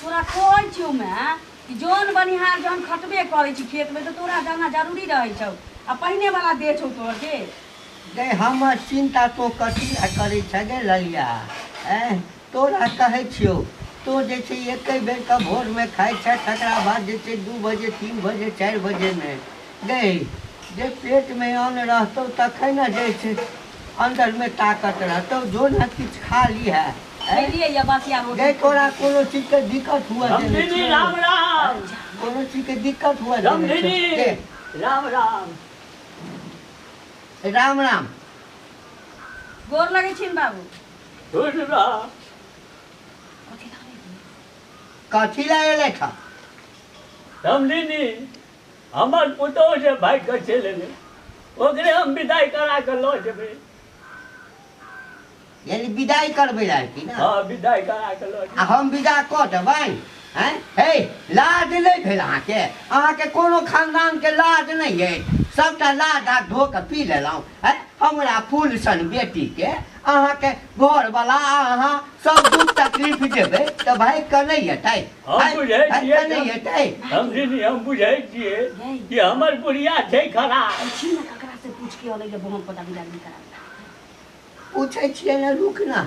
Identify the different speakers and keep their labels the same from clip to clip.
Speaker 1: तोरा कहै छियौ माय कि जौन बनिहार जहन खटबे करै छी खेतमे तऽ तोरा जाना जरूरी रहै छौ आ पहिने वाला देह छौ तोहर के।
Speaker 2: गै हमर चिन्ता तोँ कथी लए करै छह गै ललिया? ऐं, तोरा कहै छियौ, तोँ जे छै एकै बेरके भोरमे खाइ छह, तकरा बाद जे छै 2 बजे 3 बजे 4 बजे नहि। गै, जे पेटमे अन्न रहतौ तखन ने जे छै अन्दरमे ताकत रहतौ। जो ने किछु खा लीहे। ऐं?
Speaker 1: खेलियै या बसिया रोटी।
Speaker 2: गै तोरा कोनो चीजके दिक्कत हुअ देने
Speaker 3: समधिनी
Speaker 2: छियौ?
Speaker 3: राम राम।
Speaker 2: कोनो चीजके दिक्कत हुअ देने छियौ?
Speaker 3: समधिनी
Speaker 2: के?
Speaker 3: राम राम।
Speaker 2: राम राम।
Speaker 1: गोर लगै छिन बाबू।
Speaker 3: खुश रह।
Speaker 1: कथी लाबै?
Speaker 2: कथी लए एलै छह?
Speaker 3: समधिनी हमर पुतोहु जे भागि कऽ चलि एलै ओकरे हम विदाई करा कऽ लऽ जेबै।
Speaker 2: यानी विदाई करबै लए की ने?
Speaker 3: हँ, विदाई करा कऽ लऽ
Speaker 2: आ
Speaker 3: जेबै।
Speaker 2: हम विदा कऽ देबनि? आँय हे, लाज नहि भेल अहाँके? अहाँके कोनो खानदानके लाज नहि अछि? सभटा लाज आब धो कऽ पी लेलहुँ। आँय, हमरा फूल सन बेटीके अहाँके घरवला आ अहाँ सब दुख तकलीफ देबै तऽ भागि कऽ नहि एतै?
Speaker 3: हम
Speaker 2: आँय,
Speaker 3: बुझै
Speaker 2: भागि
Speaker 3: छियै
Speaker 2: कऽ नहि एतै?
Speaker 3: समधिनी हम बुझै छियै कि हमर बुढ़िया छै खराब।
Speaker 1: छी ने ककरा से पूछ के अलै बहन पता बिदागरी करा।
Speaker 2: पूछै छियै ने, रुक ना।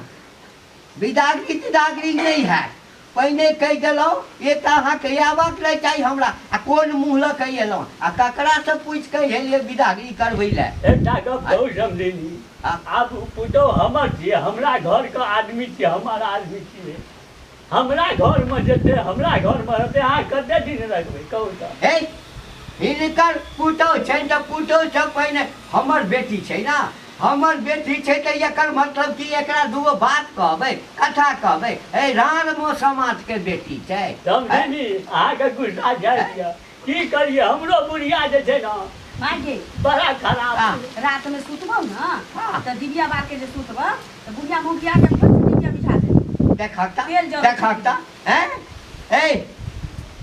Speaker 2: बिदागरी तिदागरी नहि हैत, पहिने कहि देलहुँ। एक तऽ अहाँके आबक नहि चाही हमरा। आ कोन मुँह लऽ कऽ एलहुँ आ ककरासँ पूछि कऽ एलियै बिदागरी करबै लए?
Speaker 3: एकटा गप कहू समधिनी, आब ओ पुतोहु हमर छियै, हमरा घरके आदमी छियै, हमर आदमी छियै। हमरा घरमे जेतै, हमरा घरमे रहतै। अहाँ कते दिन रखबै कहू तऽ?
Speaker 2: हे, हिनकर पुतोहु छनि तऽ पुतोहुसँ पहिने हमर बेटी छै ने। हमर बेटी छै तऽ एकर मतलब कि एकरा दूगो बात कहबै, कथा कहबै? हे, राणमो समाजके बेटी छै।
Speaker 3: समधिनी अहाँके गुस्सा जाइ दिअ, की करियै हमरो बुढ़िया जे छै ने
Speaker 1: माय गे,
Speaker 3: बड़ा खराब।
Speaker 2: हाँ।
Speaker 1: रात में सुतबौ ने
Speaker 2: हाँ।
Speaker 1: तऽ डिबिया बार के जे सुतबौ तऽ बुढ़िया मौगिया के फेर से डिबिया बिछा देबी।
Speaker 2: देखहक तऽ,
Speaker 1: तेल जरै।
Speaker 2: देखहक तऽ। हैं ए,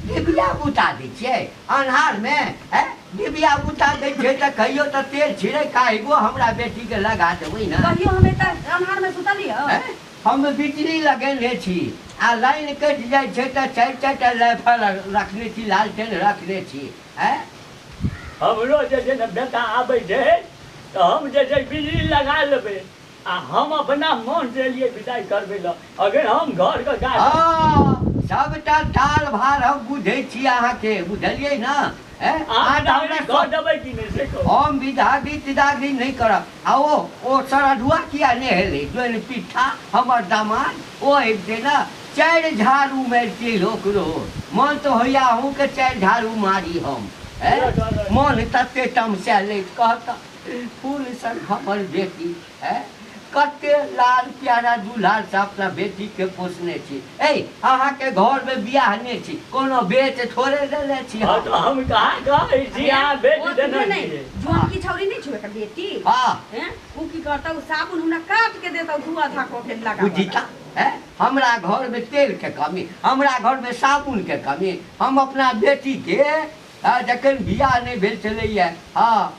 Speaker 2: डिबिया बुता दै छियै अन्हारमे? हैं, डिबिया बुता दै छियै तऽ कहियो तऽ तेल छिड़ै काहिगो हमरा बेटीके लगा देबै ने।
Speaker 1: कहियो हम एतऽ अन्हार में सुतलियौ?
Speaker 2: हैं? हम बिजली लगेने छी आ लाइन कटि जाइ छै तऽ 4 4टा लाइफल रखने छी, लालटेन रखने छी। हैं?
Speaker 3: हमरो जे छै ने बेटा आबै छै तऽ हम जे छै बिजली लगा लेबै आ हम अपना मन से एलियै विदाई करबै लए। अगर हम घरके गाछ
Speaker 2: हँ, सबटा ताल भार हम बुझै छी अहाँके, बुझलियै ने? हैं?
Speaker 3: अहाँ
Speaker 2: अहाँ तऽ
Speaker 3: विदागरी
Speaker 2: हमरा
Speaker 3: कऽ देबै कि नहि से कहू।
Speaker 2: हम विदागरी तिदागरी नहि करब। आ ओ सरधुआ किया नहि हेलै? जोन पिट्ठा हमर दामाद ओ अबितै ने, 4 झाड़ू मारितियै ओकरो। मन तऽ होइया अहूँके 4 झाड़ू मारी हम। हैं, मन तते तमसायल अछि। कहत फूल सन हमर बेटी है, कते लाल प्यारा दुल्हा से अपना बेटीके पोसने छी। ऐ, अहाँके घरमे बियाह नहि छी, कोनो बेच थोड़े देने छी
Speaker 3: हँ
Speaker 2: हम।
Speaker 3: तऽ हम कहाँ कहै छी अहाँ बेच
Speaker 1: ओतबे
Speaker 3: देने
Speaker 1: नहि,
Speaker 3: छियै।
Speaker 1: जौन की छौरी नहि छौ एकर बेटी?
Speaker 2: हँ।
Speaker 1: हैं, उ की करतौ, साबुन हमरा काट के देतौ दू आधा कऽ के लगा।
Speaker 2: बुझिता है, हमरा घरमे तेलके कमी, हमरा घरमे साबुनके कमी? हम अपना बेटीके जखन बियाह नहि भेल छलैए, हँ,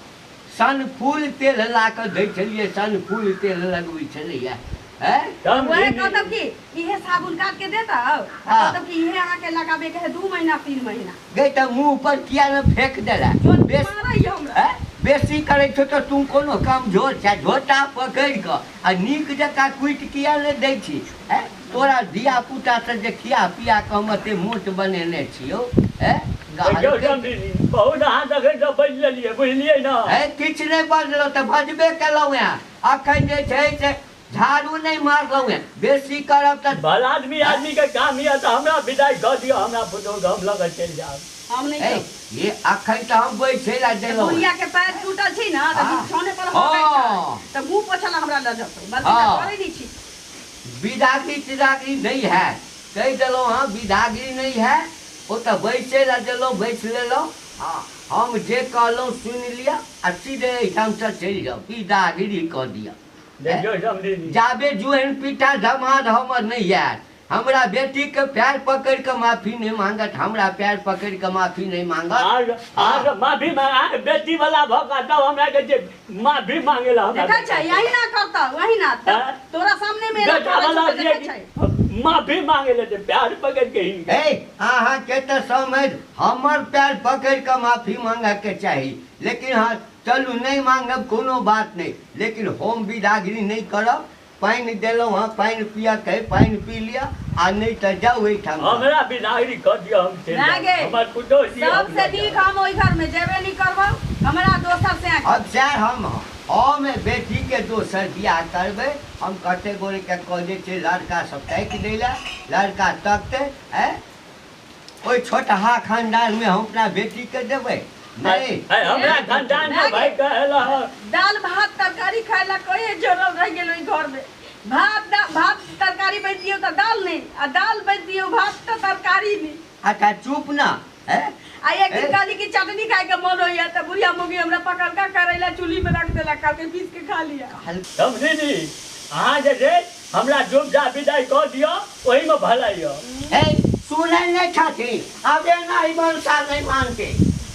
Speaker 2: सनफूल तेल ला कऽ दै छलियै, सनफूल तेल लगबै छलैए। हैं?
Speaker 1: वएह
Speaker 3: समधिनी
Speaker 1: कहतौ कि इहे साबुन काट के देतौ आ
Speaker 2: हाँ।
Speaker 1: कहतौ कि इहे अहाँके लगाबे के है 2 महीना 3 महीना।
Speaker 2: गै, तऽ मुँह पर किया ने फेक देला?
Speaker 1: जोन
Speaker 2: बेस
Speaker 1: मारैए हमरा।
Speaker 2: हैं? बेसी करै छौ तऽ तू कोनो कमजोर छै? झोटा पकड़ि कऽ आ नीक जकाँ कुटि किया नहि दै छी? हैं, तोरा धिया पुता से जे खिया पिया कऽ हम एते मोट बनेने छियौ। हैं,
Speaker 3: देखियौ
Speaker 2: कहलकै
Speaker 3: समधिनी बहुत अहाँ तखन से बजि लेलियै, बुझलियै ने?
Speaker 2: हे, किछु नहि बजलहुँ तऽ बजबे केलहुँ हेँ। अखन जे छै से झाड़ू नहि मारलहुँ हेँ। बेसी करब तऽ
Speaker 3: भला आदमी आदमीके काम यऽ तऽ हमरा विदाई कऽ दिअ हमरा पुतोहुके, हम लऽ कऽ चलि जायब।
Speaker 1: हम नहीं
Speaker 2: हे
Speaker 1: जाउ।
Speaker 2: ये अखन तऽ हम बैसै लए देलहुँ हेँ।
Speaker 1: बुढ़िया के पैर टूटल छै ने तऽ
Speaker 2: हाँ।
Speaker 1: बिछौने पर हगै छै
Speaker 2: हाँ।
Speaker 1: तऽ मुँह पोछऽ हमरा लऽ जेतौ बस।
Speaker 2: हाँ।
Speaker 1: करै नहि छी।
Speaker 2: विदागरी तिदागरी नहि हैत, कहि देलहुँ हँ, विदागरी नहि हैत। ओतऽ बैसै लए देलहुँ, बैस लेलहुँ। हँ, हम जे कहलहुँ सुनि लिअ आ सीधे एहिठामसँ चलि जाउ, विदागरी कऽ दिअ।
Speaker 3: देखियौ समधिनी,
Speaker 2: जाबे जुहन पिठा दमाद हमर नहि आयत, हमरा बेटीके पैर पकड़ि कऽ माफी नहि मांगत, हमरा पैर पकड़ि कऽ माफी नहि मांगत।
Speaker 3: अहाँ अहाँ माफी मांग, अहाँ बेटी वाला भऽ कऽ तब हमरा कहै छै माफी मांगे ला हमरा।
Speaker 1: देखै छै, यही ना करतौ, वही ना
Speaker 3: हाँ?
Speaker 1: तोरा सामने में एना
Speaker 3: बेटा
Speaker 1: करै
Speaker 3: वाला
Speaker 1: छौ तऽ
Speaker 3: छियै
Speaker 1: देखै छै।
Speaker 3: कि माफी मांगे ले प्यार पकड़ के ही।
Speaker 2: ए अहाँ के तऽ समझ हमर पैर पकड़ के माफी मांगे के चाही, लेकिन हाँ चलू नहीं मांगब कोनो बात नहीं, लेकिन हम बिदागरी नहीं करब। पानि देलहुँ हँ, पानि पिया के पानि पी लिअ आ नहीं तऽ जाउ एहिठाम।
Speaker 3: हमरा बिदागरी कर दिअ, हम चलि जायब। हमर पुतोहु छी, हम
Speaker 1: सबसे नीक हम ओहि घर में जेबे नहीं करबौ, हमरा दोसर से
Speaker 2: अब सर हम बेटी के दोसर बियाह करबै। हम कते गोरे के कह दै छियै लड़का सब ताकि दै लए, लड़का तकतै। ओहि छोटहा खानदान में हम अपना बेटी के देबै नहीं।
Speaker 3: हमरा खानदान में भाई कहला
Speaker 1: दाल भात तरकारी खाए ला कोई जोरल रह गेल ओहि घर में। भात भात तरकारी बन दियो त दाल नहीं, आ दाल बन दियो भात त तरकारी नहीं।
Speaker 2: अच्छा चुप ना है।
Speaker 1: आ एक दिन कहली कि चटनी खाए के मन होइया त बुढ़िया मुगी हमरा पकड़ के करैला चूल्ही में रख देला, खा के पीस के खा लिया।
Speaker 3: समझी नी अहाँ जे छै हमरा डूब जा विदाई कऽ दिअ, ओही में भलाई यऽ।
Speaker 2: ए सुनै नहीं छथिन, अब एना ही मनसा नहीं मानते,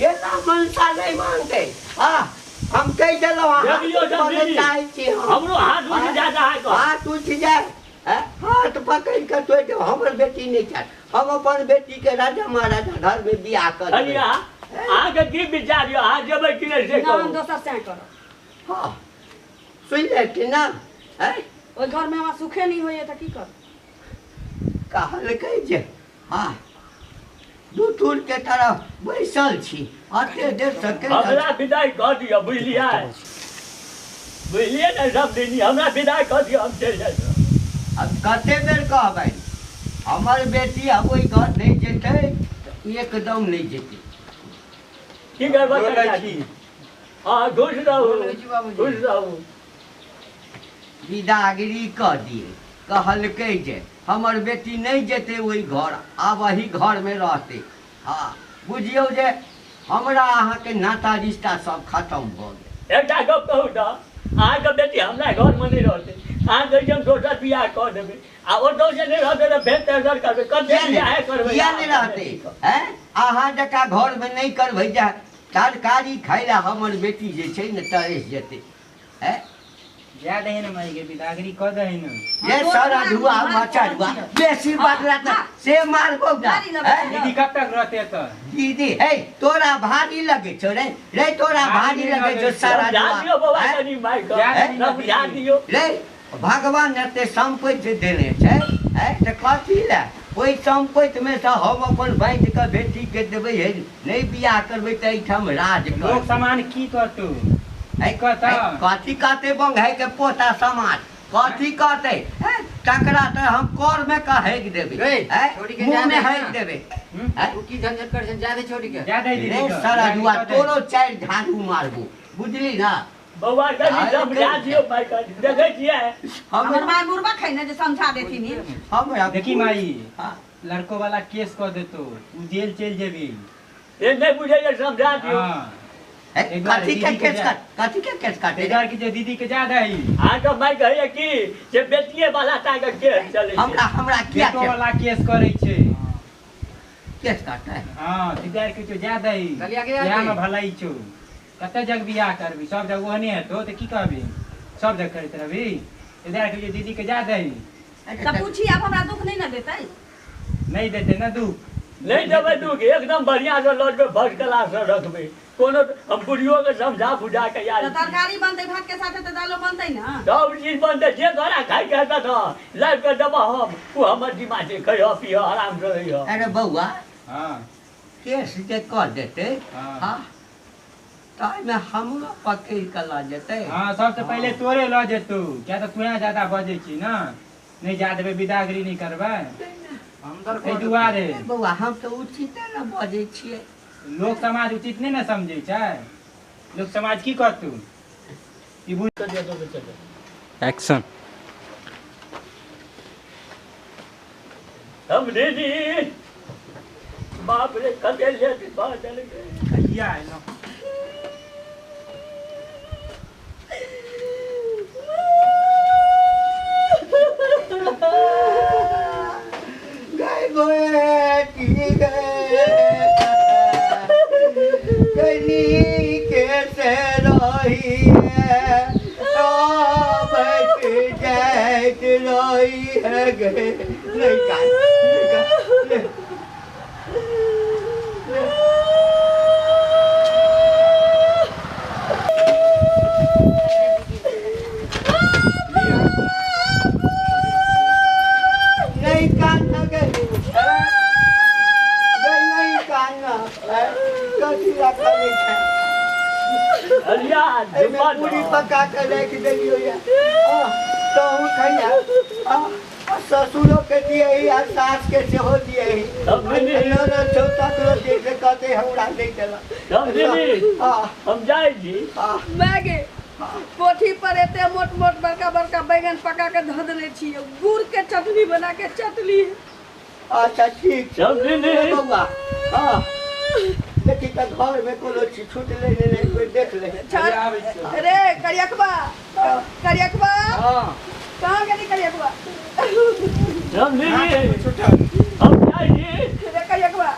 Speaker 2: एना मनसा नहीं मानते। हाँ हम कहि देलहुँ
Speaker 3: हमरो हाथ उठि जायत, अहाँके
Speaker 2: हाथ उठि जायत, हाथ पकड़ि कऽ तोड़ि देब। हमर बेटी नहीं चाहत, हम अपन बेटी के राजा महाराजा घर में बियाह कर देबै।
Speaker 3: अहाँके की विचार यऽ, अहाँ जेबै कि नहि से कहू?
Speaker 1: हम दोसर से करब।
Speaker 2: हाँ सुनि लेथिन ना।
Speaker 1: ओहि घर में हमरा सुखे नहीं होइए तऽ की करब?
Speaker 2: कहलकै जे हाँ दू टूर के तरफ बैसल छी अते देर से
Speaker 3: हमरा विदाई कऽ दिअ, बुझलियै? बुझलियै ने सब दिन हमरा विदाई कऽ दिअ, हम चलि जायब।
Speaker 2: अब कते बेर कहबै हमर बेटी अब ओहि घर नहीं जेतै, एकदम नहीं जेतै।
Speaker 3: की करबै? हाँ खुश रहू, खुश रहू।
Speaker 2: विदागरी कऽ दिए, कहलकै जे हमर बेटी नहीं जेतै ओहि घर, आब एही घरमे रहतै। हाँ बुझियौ जे हमरा अहाँके नाता रिश्ता सब खतम भऽ गेल।
Speaker 3: एकटा गप कहू तऽ अहाँके बेटी हमरा घरमे नहि रहतै, अहाँ कहै छी हम दोसर बियाह कऽ देबै, आ ओतौ जे नहि रहतै तऽ फेर तेसर करबै। कते बियाह करबै?
Speaker 2: किया नहि रहतै? हैं अहाँ जकाँ घरमे नहि करबै जे तरकारी खाय लए हमर बेटी जे छै ने तरसि जेतै। हैं
Speaker 4: जा दही ने माई के बिदागरी कऽ दही ने।
Speaker 2: ये सर अधुआ मचरुआ बेसी बदला त से मारबौ ना।
Speaker 4: दीदी कब तक रहते त?
Speaker 2: दीदी हे तोरा भारी लगे छौ रे, रे तोरा भारी लगे छौ सारा
Speaker 3: दियो बाबा कनी माई के समझा दियो
Speaker 2: रे। भगवान एते संपत्ति देने छै हैं त कथी ले ओहि संपत्ति में से हम अपन बाँटि के बेटी के देबै। हे नहीं बियाह करबै त एहिठाम राज कर।
Speaker 4: लोक सामान की करतौ?
Speaker 2: कथी कहते बंघाई के पोता समाज कथी कहते? तकरा तऽ हम कर में कहेक देबै, मुँह में हेक देबै।
Speaker 5: की झंझट कर जादे छोड़ी के
Speaker 2: रे सर तोरो चारि झाड़ू मारबो, बुझली ना
Speaker 3: बौआ? कनी समझा दियौ माई के, देखै छियै
Speaker 1: हमर माय बुढ़बा खै ने जे समझा देथिन।
Speaker 2: हमरा
Speaker 4: देखी माई लड़को वाला केस कऽ देतो, तू जेल चलि जेबी।
Speaker 3: ए नहि बुझै समझा दियौ।
Speaker 2: कथी के केस काट, कथी के केस काटे?
Speaker 4: इधर की जे दीदी के ज्यादा ही
Speaker 3: अहाँ के माई कहैया कि जे बेटिए वाला टा के केस चलै छै।
Speaker 2: हमरा हमरा किया
Speaker 4: बेटो वाला केस करै छै?
Speaker 2: केस काटे?
Speaker 4: हां इधर के जो ज्यादा ही बियाह में भलाई छौ। कते जग बियाह करबी, सब जग ओहने हेतौ त की कहबी? सब जग करैत रहबी। इधर के जे दीदी के ज्यादा ही
Speaker 1: त पूछी आब हमरा दुख नहीं ना देतै?
Speaker 4: नहीं देतै ना दुख,
Speaker 3: नहीं देबै दुख, एकदम बढ़िया से लऽ जेबै, फर्स्ट क्लास से रखबै। कोनो हम बुढ़ियो के समझा बुझा के यार
Speaker 1: तरकारी बनतै भात के साथे त दालो बनतै ना,
Speaker 3: सब चीज बनतै। जे तोरा खाइ के हेतौ न लाबि के देबह हम, ओ हमर जिम्मा छै, खइह पियह आराम से रहिह।
Speaker 2: अरे बौआ
Speaker 4: हां
Speaker 2: केस जे कऽ देतै हां ताहिमे हमरो पकड़ि के लऽ जेतै।
Speaker 4: हां सबसे पहिले तोरे लऽ जेतौ, किया तऽ तू ज्यादा बजै छी ना, नहीं जा देबै बिदागरी नहीं करबै एहि दुआरे।
Speaker 2: बौआ हम तऽ उचिते ने बजै छियै।
Speaker 4: लोक समाज उचित नहीं ना समझै छै, लोक समाज की करतू?
Speaker 6: एक्शन।
Speaker 3: हम दीदी बाप रे कते लेट भऽ देलकै।
Speaker 4: कहिया एलौ?
Speaker 2: गए बेटी गए कनी कैसे रही है, बैठ जाइत रही है गए नहीं एहिमे पूरी पका के राखि देलियौ या तहु खैया ससुरो के दिए आ सास के सेहो दिए। ननद छौ तकरो दिए से कहते हमरा नहि देलक।
Speaker 3: हम जाइ छी।
Speaker 1: माय गे कोठी पर एते मोट मोट बड़का बड़का बैगन पका के धऽ देने छियै, गुड़ के चटनी बना के चटनी।
Speaker 2: अच्छा ठीक छै बौआ। हाँ देखी तऽ घर में कोनो चीज छुटलै नहि, कोइ देख ले।
Speaker 1: रे करियकबा, करियकबा कहाँ गेली करियकबा?
Speaker 3: हम जाइ छी।
Speaker 1: रे करियकबा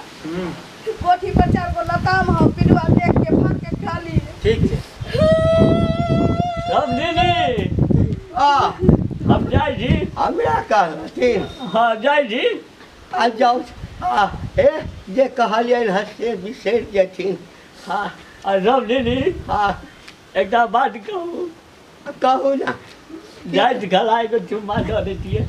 Speaker 1: कोठी पर 4 गो लताम हौ, पिलुआ देख के फाड़ के खा ली।
Speaker 4: ठीक छै।
Speaker 3: हम जाइ छी।
Speaker 2: हमरा कहलथिन?
Speaker 3: हाँ जाइ छी।
Speaker 2: आ जाउ। हाँ हे जे कहलियनि हँ से बिसरि जेथिन। हाँ
Speaker 3: आ रामदीनी।
Speaker 2: हाँ
Speaker 3: एकटा बात कहू?
Speaker 2: कहू ना।
Speaker 3: जाइत खला एगो चुम्मा दऽ दैतियै।